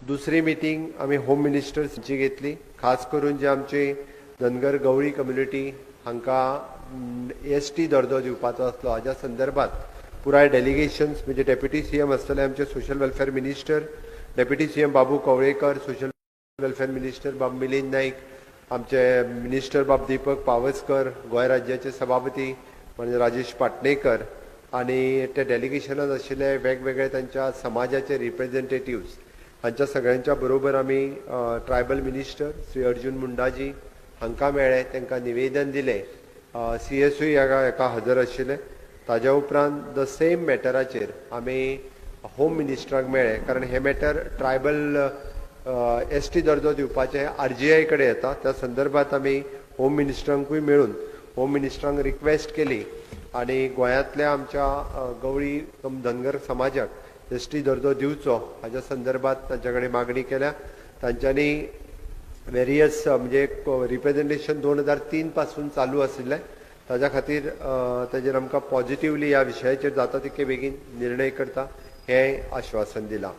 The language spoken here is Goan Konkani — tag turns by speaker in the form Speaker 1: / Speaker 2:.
Speaker 1: दुसरी मिटींग आमी होम मिनिस्टर्सची घेतली, खास करून जे आमची धनगर गवळी कम्युनिटी हांकां एस टी दर्जो दिवपाचो आसलो. हाज्या संदर्भात पुराय डेलिगेशन्स म्हणजे डेप्युटी सीएम आसतले आमचे social welfare minister, deputy CM Babu Kavlekar, social welfare minister बाब मिलिंद नाईक, आमचे मिनिस्टर बाब दीपक पावसकर, गोंय राज्याचे सभापती म्हणजे राजेश पाटणेकर आनी ते डेलिगेशनात आशिल्ले वेगवेगळे तांच्या समाजाचे रिप्रेझेंटेटिव्स हांच्या सगळ्यांच्या बरोबर आमी ट्रायबल मिनिस्टर श्री अर्जुन मुंडाजी हांकां मेळ्ळे, तांकां निवेदन दिलें. सीएसूय हेका हजर आशिल्ले. ताज्या उपरांत the same मॅटराचेर आमी होम मिनिस्टराक मेळ्ळे, कारण हे मॅटर ट्रायबल एसटी दर्जो दिवपाचे आरजीआय कडेन येता. त्या संदर्भात आमी होम मिनिस्टरांकूय मेळून होम मिनिस्टरांक रिक्वेस्ट केली आनी गोंयांतल्या आमच्या गवळी धनगर समाजाक एसटी दर्जो दिवचो हाज्या संदर्भात तांच्या कडेन मागणी केल्या. तांच्यांनी वेरियस म्हणजे रिप्रेझेंटेशन 2003 पासून चालू आशिल्लें. ताज्या खातीर ताजेर आमकां पॉझिटिवली ह्या विशयाचेर जाता तितके बेगीन निर्णय करता हें आश्वासन दिलां.